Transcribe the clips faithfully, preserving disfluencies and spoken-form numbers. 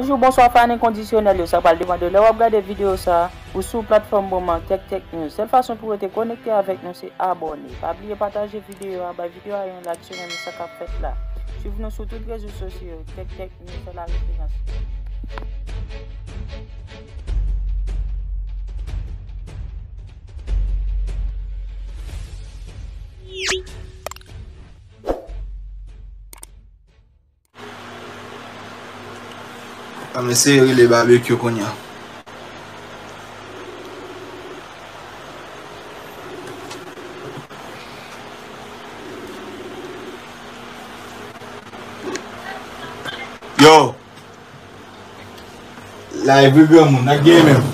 Bonjou, bonswa, fan enkondisyonèl yo, sa pral depann de lè w ap gade videyo sa a, ou sou platfòm moman Tech Tech News. Sèl fason pou w rete konekte avèk nou se abòne. Pa bliye pataje videyo a, bay videyo a yon like selon nou sa k ap fèt la. Swiv nou sou tout rezo sosyo yo, Tech Tech News se la referans. Ann eseye rele Babekyou kounye a. Yo! Live wi granmoun, sa k gen menm?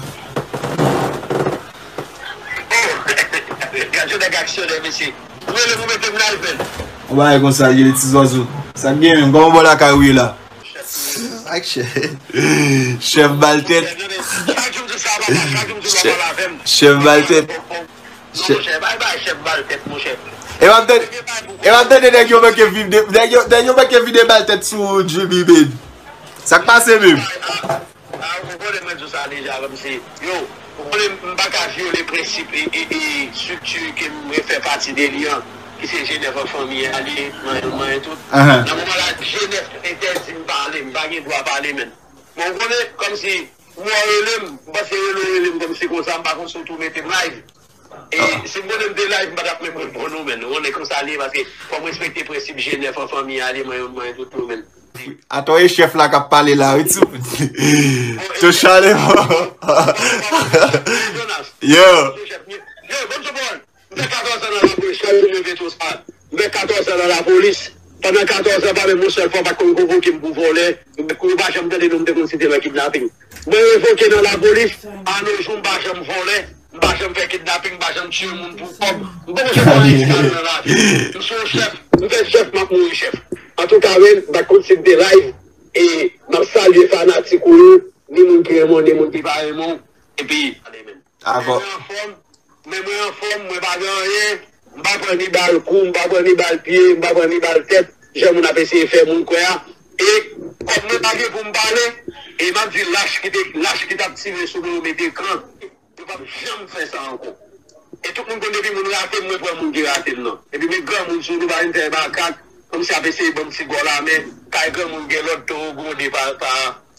Gad yon nèg aksyonè mesye. Ou rele pou mete m live menm. Yon bagay konsa l ye, ti zwazo. Sa k gen menm? Kòman bò lakay ou ye la? Ak chèf. Chèf ba l tèt. Chèf ba l tèt. Chèf. E w ap tande, e w ap tande nèg yo manke vide, nèg yo, nèg yo manke vide ba l tèt sou Jimmy Ben. Sa k pase menm? Ah, ou konnen mwen di w sa deja, kòmsi, yo, ou konnen m pa ka vyole prensip e, e, e estrikti ke m fè pati de li an, ki se G nèf an fanmi a li, manyen, manyen tout. Nan moman la, G nèf entèdi m pale, m pa gen dwa pale menm. Men ou konnen, kòmsi, ou wè w rele m, m panse rele w rele m kòmsi konsa, m pa konn si w tou mete m live. E si m konnen m te live, m pa t ap menm reponn ou menm. Ou konnen konsa li ye, paske fò m respekte prensip G nèf an fanmi a li, manyen, manyen tout nou menm. Atò e chèf la k ap pale la wi timoun. Tou chale mò. Yo. M fè katòz an nan lapolis, chak jou m leve tou sa. M fè katòz an nan lapolis. Pandan katòz an pa menm yon sèl fwa m pa t konn konvoke m pou vòlè. Ou pa janm tande non m te konn site nan kidnaping. Mwen revoke nan lapolis, a no jou m pa janm vòlè. M pa janm fè kidnaping, m pa janm tiye moun pou kòb. M poko janm fè yon eskal nan lavi m. M se yon chèf, m fè chèf, m ap mouri chèf. Antouka, men, m pa t konn si m te live. E m ap salye fanatik ou yo, ni moun ki renmen w, ni moun ki pa renmen w. Epi, ale menm. Mwen anfòm, men mwen anfòm, mwen pa gen anyen. M pa pran ni bal kou, m pa pran ni bal pye, m pa pran ni bal tèt, jan moun ap eseye fè moun kwè a. E kòm mwen pa gen pou m pale, e m ap di lach ki te, lach ki t ap tire sou nou yo mete kan. Yo p ap janm fè sa ankò. E tout moun konn depi moun rate m, mwen pran moun ki rate m nan. Epi met granmoun sou nou, pa vin fè makak, kòmsi ap eseye ban m ti gòl amè. Kay granmoun gen lòd, towo gwonde pa, pa,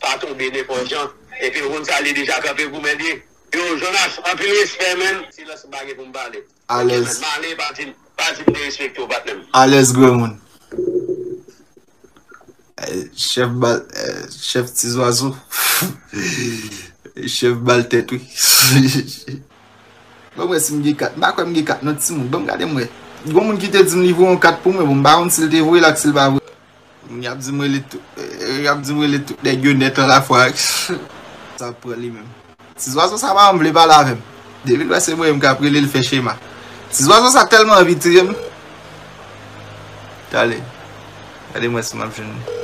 pa tonbe nenpòt jan. Epi ou konn sa li deja kanpe goumen li. Yo, Jonas, anpil respè, menn. Silans m pa gen pou m pale. Alèz. M ale, pa di m, pa di m derespekte w, patnè m. Alèz, granmoun. Chèf ba, chèf ti zwazo. Chèf ba l tèt wi. Ban m wè si m gen kat. M pa kwè m gen kat non timoun. Ban m gade m wè. Gon moun ki te di m li voye yon kat pou mwen, bon, m pa konn si l te voye l ak si l pa voye. Y ap di m rele tout, y ap di m rele tout nèg yo nèt an lafwa. Sa pran li menm. Ti zwazo sa pa janm vle pale avè m. Depi l wè se mwen menm k ap rele l fè chema. Ti zwazo sa tèlman anvi tiye m. Talè. Gade mwen si m ap jwenn li.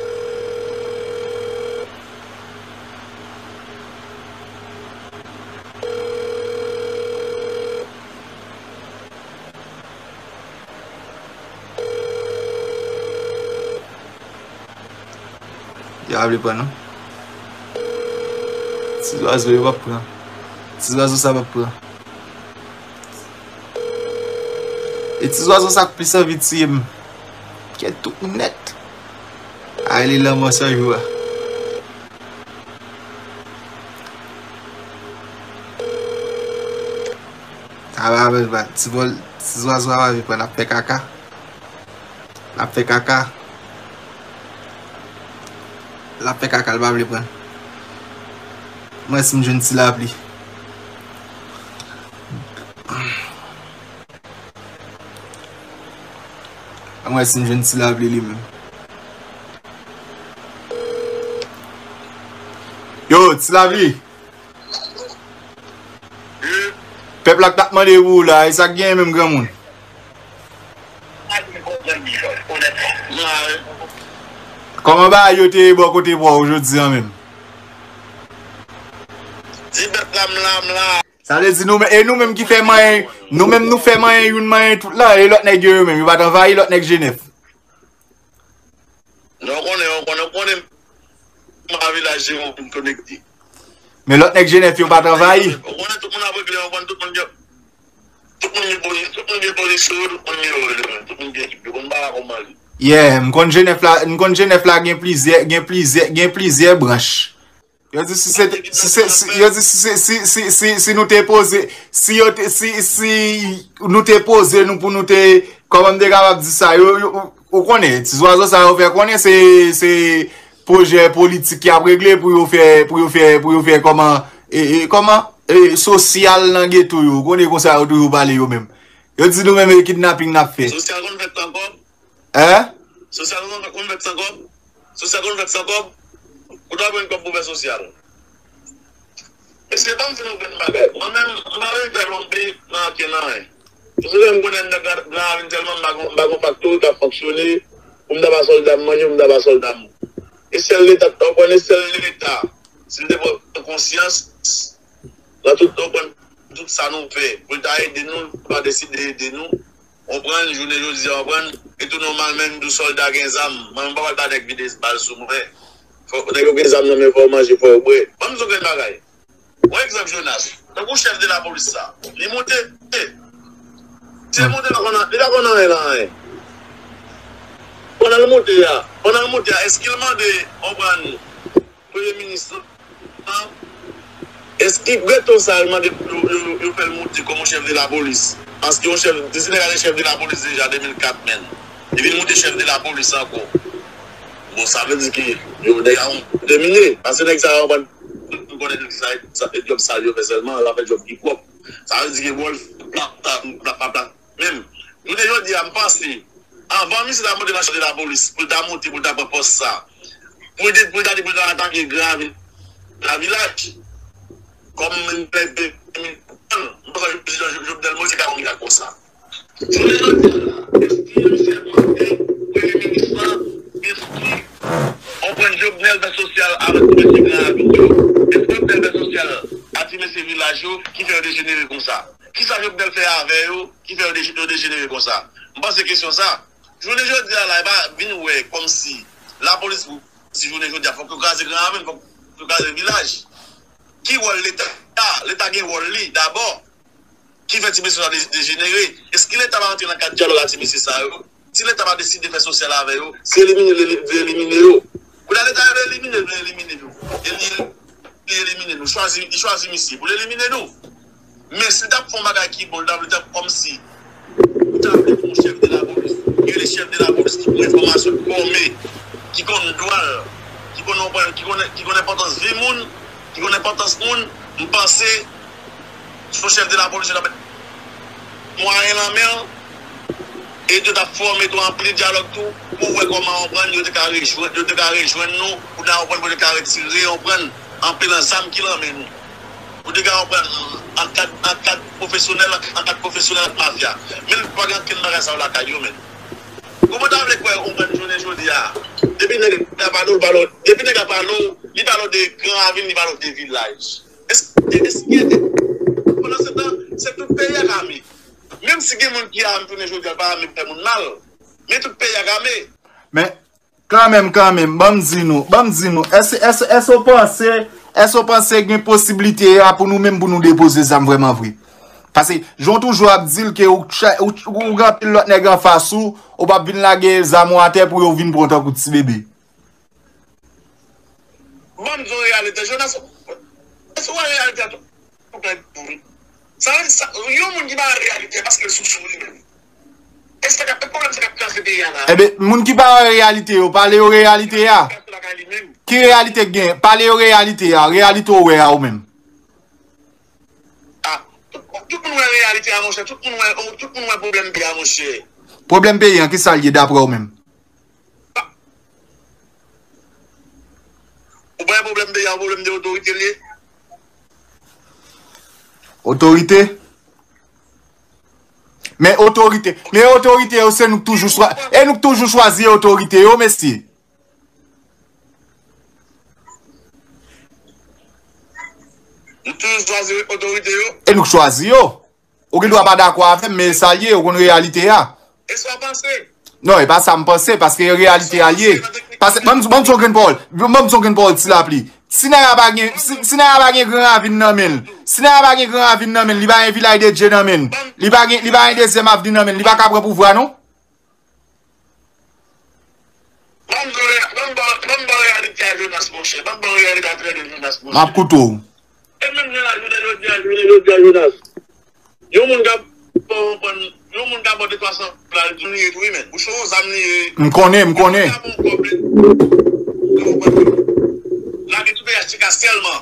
Yo pa vle pran non. Ti zwazo yo p ap pran. Ti zwazo sa p ap pran. E ti zwazo sa k plis anvi tiye m. Kèt tout nèt. Ay li lanmò sè jou a. Sa pa vle pran. Ti vòl, ti zwazo a pa vle pran, l ap fè kaka. L ap fè kaka. L ap fè kaka, l pa vle pran. Mwen si m jwenn ti lapli. Mwen si m jwenn ti lapli li menm. Yo, ti lapli. Pèp la k t ap mande pou ou la, e sa k genyen menm granmoun? Kòman bagay yo te ye bò kote pa w jodi a menm? Di pèp la m la, m la. Sa vle di nou menm, e nou menm ki fè manyen, nou menm nou fè manyen youn manyen tout la, e lòt nèg yo yo menm, yo pa t anvayi lòt nèg Jenèf? Non, w konnen, w konnen, w konnen. Mwen a vilaj se yon moun konekte. Men lòt nèg Jenèf yo pa travay. Ou konnen tout moun ap regle, ou konnen tout moun gen, tout moun gen pozi-, tout moun gen pozisyon yo, tout moun gen wòl yo, tout moun gen ekip yo, konn bagay kòman li. Yeah, m konn Jenèf la, m konn Jenèf la gen plizyè, gen plizyè, gen plizyè branch. Yo di si se, si se, si, yo di si se, si, si, si, si nou te poze, si yo te, si, si nou te poze nou pou nou te, kòman m te kapab di sa, yo, yo, ou konnen, ti zwazo sa yo fè konnen se, se pwojè politik y ap regle pou yo fè, pou yo fè, pou yo fè kòman, e, e, kòman, e, sosyal nan geto yo, ou konnen konsa yo toujou pale yo menm. Yo di nou menm e kidnaping n ap fè. Sosyal konn fèt ankò? Hein? Sosyal konn, konn fèt san kòb? Sosyal konn fèt san kòb? Ou ta jwenn kòb pou fè sosyal. Mesye, ban m di nou grenn bagay. Mwen menm, m pa vle fè lonbe nan ankenn anyen. Paske m konnen m nan Gran, Gran Ravin tèlman m pa gon, m pa gon faktori k ap fonksyone pou m ta ba sòlda m manje, pou m ta ba sòlda m. E sèl Leta t konprann, e sèl Leta, si l te pran konsyans, nan tout, konprann tout sa nou fè, pou l ta ede nou, l pa deside ede nou. Konprann, jounen jodi a, konprann, e tou nòmal, menm tou sòlda gen zam. Mwen, m pa pral ba nèg vide bal sou mwen. Fò, nèg yo gen zam nan men, fò yo manje, fò yo bwè. Ban m di w grenn bagay. Yon egzanp, Jonas. Tankou chèf de lapolis sa. Li monte. Li monte la, konn, li pa konn anyen nan anyen. Pandan l monte a, pandan l monte a, èske l mande, konprann, premye minis lan, èske Breton sa yo mande pou yo, yo, yo fè l monte kòm yon chèf de lapolis? Paske yon chèf, Disney gade chèf de lapolis deja de mil kat menm. Li vin monte chèf de lapolis ankò. Bon, sa vle di ke yo nèg a yon demine. Paske nèg sa yo konn, nou konnen tout sa, sa, djòb sal yo fè sèlman, l ap fè djòb ki pwòp. Sa vle di ke wòl plat, plat, plat, plat, menm. Jounen jodi a, m panse, anvan misye ta monte nan chèf de lapolis, pou l ta monte, pou l ta pran pòs sa, pou l te, pou l ta di pou l ta atake Gran Ravin, Gran Vilaj, kòm nèg de, m panse Jovenel Moïse ka yon mirak konsa. Jounen jodi a la, èske misye panse premye minis lan, èske, konprann, Jovenel fè sosyal avèk ti mesye Gran Ravin yo? Èske Jovenel fè sosyal ak ti mesye vilaj yo ki fè yo dejenere konsa? Kisa Jovenel fè avè yo ki fè yo deje-, yo dejenere konsa? M panse kesyon sa, jounen jodi a la, e pa vin wè kòmsi lapolis, si jounen jodi a, fòk yo kraze Gran Ravin, fòk yo kraze vilaj. Ki wòl Leta? Leta gen wòl li, dabò. Ki fè ti mesye sa de-, dejenere? Èske Leta pa antre nan kad dyalòg ak ti mesye sa yo? Si Leta pa deside fè sosyal avè yo, se elimine l, li vle elimine yo. Kounye a Leta vle elimine l, vle elimine nou. E li, li elimine nou. Chwazi, li chwazi misye pou l elimine nou. Men si l t ap fè yon bagay ki bon, l ta vle t ap kòmsi, ou ta vle pou yon chèf de lapolis, ki rele chèf de lapolis, ki pran enfòmasyon, ki fòme, ki konn dwa l, ki konn konprann, ki konn, ki konn enpòtans vi moun, ki konn enpòtans moun, m panse, se yon chèf de lapolis, yo t ap met mwayen nan men l, e yo t ap fòme tou anpil dyalòg tou, pou wè kòman, konprann, yo te ka rejwenn, yo te ka rejwenn nou, pou n a konprann, pou yo te ka retire, konprann, anpil nan zam ki nan men nou. Ou te ka konprann, an kad, an kad pwofesyonèl, an kad pwofesyonèl ak mafya. Men pa gen ankenn bagay sa yo lakay yo, men. Kòman ta vle kwè ou konprann jounen jodi a? Depi nèg la pale w, pale w, depi nèg la pale w, li pale w de Gran Ravin, li pale w de vilaj. Èske, èske, pandan se tan, se tout peyi a k ame. Menm si gen moun ki ame jounen jodi a, pa ame pou fè moun mal, men tout peyi a k ame. Men, Kanmenm, kanmenm, ban m di nou, ban m di nou, èske, èske, èske w panse, èske w panse gen posiblite a pou nou menm pou nou depoze zam vrèman vre? Paske, jan w toujou ap di l ke ou, ou, ou gen anpil lòt nèg anfas ou, ou p ap vin lage zam ou atè pou yo vin pran w tankou ti bebe. Ban m di w reyalite, Jonas, èske w wè reyalite a tou? Sa vle di sa, yon moun ki pa wè reyalite a, paske l sou sou li menm. E sa k ap, e pwoblèm sa k ap kraze peyi a la. Ebyen, moun ki pa wè reyalite yo, pale yo reyalite a. Ki reyalite k gen? Pale yo reyalite a, reyalite w wè a ou menm. Ah, tout, tout moun wè reyalite a, monchè, tout moun wè, tout moun wè pwoblèm peyi a, monchè. Pwoblèm peyi an, ki sa l ye daprè w menm? Ou pa wè pwoblèm peyi a, yon pwoblèm de otorite l ye? Otorite? Men otorite, men otorite yo, se nou k toujou chwa-, e nou k toujou chwazi otorite yo, mesye. Nou toujou chwazi otorite yo? E nou k chwazi yo. Ou gen dwa pa dakò avè m, men e sa l ye, ou konn reyalite a. E sa w panse? Non, e pa sa m panse, paske e reyalite a l ye. Pase, ban m, ban m di yon grenn pawòl. Ban m di yon grenn pawòl, Ti Lapli. Si nèg la pa gen, si, si nèg la pa gen Gran Ravin nan men l, si nèg la pa gen Gran Ravin nan men l, li pa gen Vilaj de Dye nan men l, li pa gen, li pa gen Dezyèm Avni nan men l, li pa ka pran pouvwa non. Ban m ba w, ban m ba w, ban m ba w reyalite a Jonas, monchè. Ban m ba w reyalite a trè de Jonas, monchè. M ap koute w. E menm jan la, jounen jodi a, jounen jodi a, Jonas. Yon moun ka ba w, yon moun ka ba w de twa san dola, li di w li ye tou, wi, men. Ou cho, zam li ye. M konnen, m konnen. Yon moun ka ba w kòb, li, li, li, li, lage tou peyaj ti kas sèlman.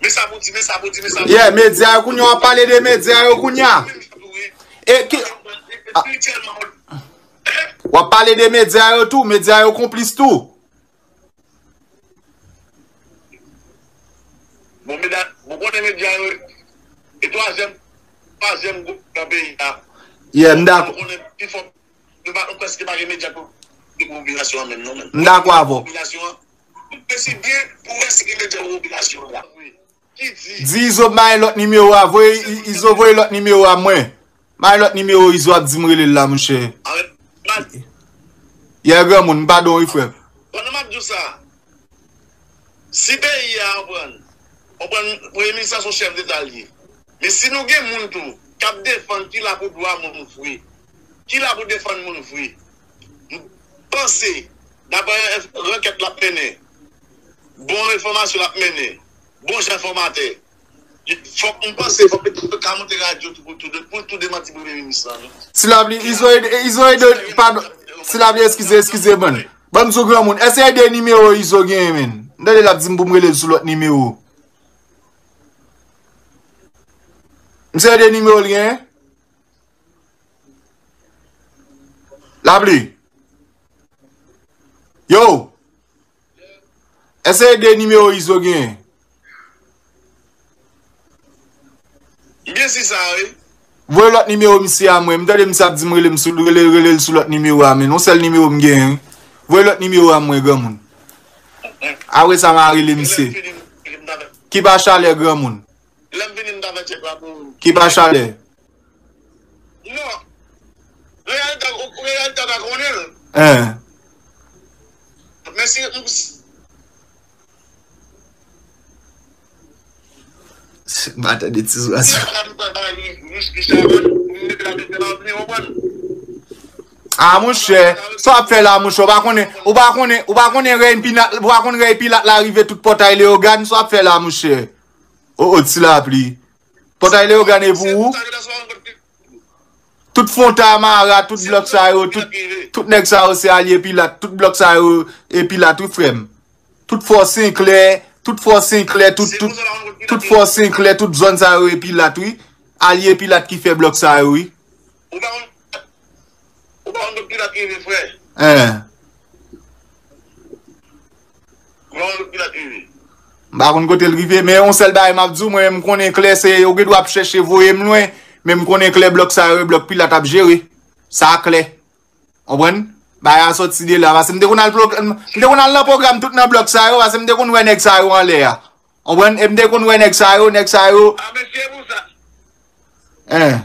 Men sa pou di, men sa pou di, men sa pou di. Yeah, medya yo kounye a, w ap pale de medya yo kounye a. Menm jan tou, wi. E ki, espirityèlman, w ap pale de medya yo tou, medya yo konplis tou. Bon, medya, bon, konnen medya yo, e twazyèm, twazyèm gwoup nan peyi a. Yeah, m dakò. Konnen pi fò, nou pa, nou prèske pa gen medya pou, pou popilasyon an menm, non, menm. M dakò avè w. Popilasyon an, nou prèske byen pou wè si gen medya pou popilasyon an la. Ki di? Di Izo bay lòt nimewo a, voye, I-, Izo voye lòt nimewo a mwen. Bay lòt nimewo Izo ap di m rele l la, monchè. Yè granmoun, m padon wi, frè m. Pandan m ap di w sa, si peyi a, konprann, konprann, premye minis la se yon chèf deta l ye. Men si nou gen moun tou k ap defann, ki la pou dwa moun vre, ki la pou defann moun vre, m panse, daprè rankèt l ap mennen, bon enfòmasyon l ap mennen, bon jan enfòmatè, fòk m panse, fòk li ka monte radyo tou pou tou, pou tou demanti premye minis la, non. Ti Lapli, Izo ede, Izo ede, padon. Ti Lapli, eskize, eskize, man. Ban m sou granmoun. Èske e de nimewo Izo genyen, menn? M tande l ap di m pou m rele l sou lòt nimewo. M se e de nimewo l genyen? Lapli. Yo! Èske e de nimewo Izo genyen? M gen si sa, wi. Voye lòt nimewo misye a mwen. M tande misye ap di m rele m sou, rele, rele l sou lòt nimewo a, men yon sèl nimewo m genyen, wi. Voye lòt nimewo a mwen, granmoun. Apre sa, m a rele misye. Ki pa chalè, granmoun. Lè m vini, m ta fè tchèk la pou ou. Ki pa chalè. Non. Reyalite, ou, reyalite ta konnen l. Hein. Men si, m, si M pa tande ti zwazo. Ah, monchè, sa w ap fè la, monchè? Ou pa konnen, ou pa konnen, ou pa konnen rèy Pilat, ou pa konn rèy Pilat la rive tout pòtay Leyogàn, sa w ap fè la, monchè? O, o, Ti Lapli. Pòtay Leyogàn e pou ou? Tout Fontamara, tout blòk sa yo, tout, tout nèg sa yo se alye Pilat, tout blòk sa yo e Pilat, wi, frè m. Tout Fò Senklè, tout Fò Senklè, tout, tout, tout Fò Senklè, tout zòn sa yo e Pilat, wi. Alye Pilat ki fè blòk sa yo, wi. Ou pa konn, ou pa konn kot Pilat rive, frè? Hein. Ou pa konn kot Pilat rive? M pa konn kote l rive, men yon sèl bagay m ap di w, mwen menm m konnen klè, se yo gen dwa ap chèche voye m lwen, men m konnen klè blòk sa yo e blòk Pilat ap jere. Sa klè. Konprann? Bagay a sòti de la. Paske m te konn al plo-, m te konn al nan pwogram tout nan blòk sa yo, paske m te konn wè nèg sa yo anlè a. Konprann? E m te konn wè nèg sa yo, nèg sa yo. A, men se pou sa. Hein.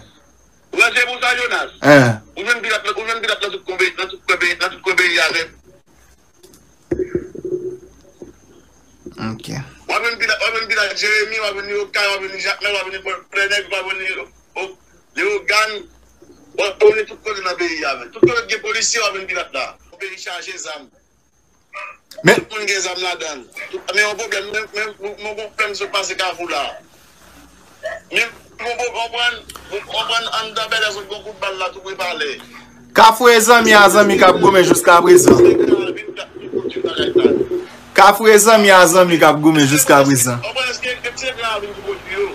Wè, se pou sa, Jonas. Hein. Ou jwenn Pilat, ou jwenn Pilat nan tout kwen peyi, nan tout kwen peyi, nan tout kwen peyi a, men. Ok. W ap jwenn Pilat, w ap jwenn Pilat Jeremi, w ap jwenn Leyogàn, w ap jwenn Jakmèl, w ap jwenn Pòdplenèg, w ap jwenn Leyogàn, w ap jwenn tout kote nan peyi a, men. Tout kote gen polisye, w ap jwenn Pilat la. Yon peyi chaje zam. Men tout moun gen zam ladan l. Men yon pwoblèm, men, men, men yon pwoblèm sot pase Kafou la. Men yon pwoblèm, konprann, konprann anndan Bèlè sot gon kout bal la tou pre palè. Kafou e zanmi a zanmi k ap goumen jiska prezan. Kafou e zanmi a zanmi k ap goumen jiska prezan. Konprann, èske, èske se Gran Ravin ki pwodui yo?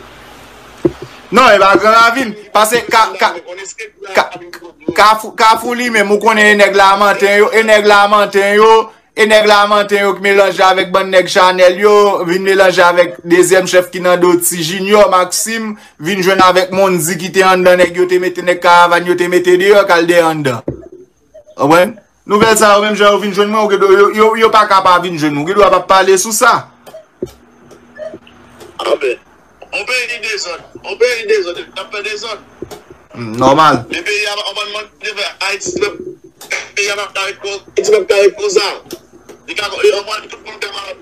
Non, e pa Gran Ravin. Paske ka, ka, ka, Kafou, Kafou li menm, ou konnen e nèg Lamanten yo, e nèg Lamanten yo, e nèg Lamanten yo ki melanje avèk bann nèg Chanèl yo, vin melanje avèk dezyèm chèf ki nan do Ti Junior, Maxime, vin jwenn avèk Mondy ki te anndan nèg yo te mete, nèg Karavàn yo te mete deyò, k al dèyè anndan. Konprann? Nouvèl sa yo, menm jan yo vin jwenn mwen, ou gen dwa, yo, yo, yo pa ka pa vin jwenn mwen. Ou gen dwa pa pale sou sa. Anben, yon peyi dezòd, yon peyi dezòd, epi n ap fè dezòd. Hmm, nòmal. Men peyi a, anvan n mande fè Ayiti, peyi a p ap ka ret kon, Ayiti p ap ka ret konsa. Li ka, e, anmwey, tout moun ka malad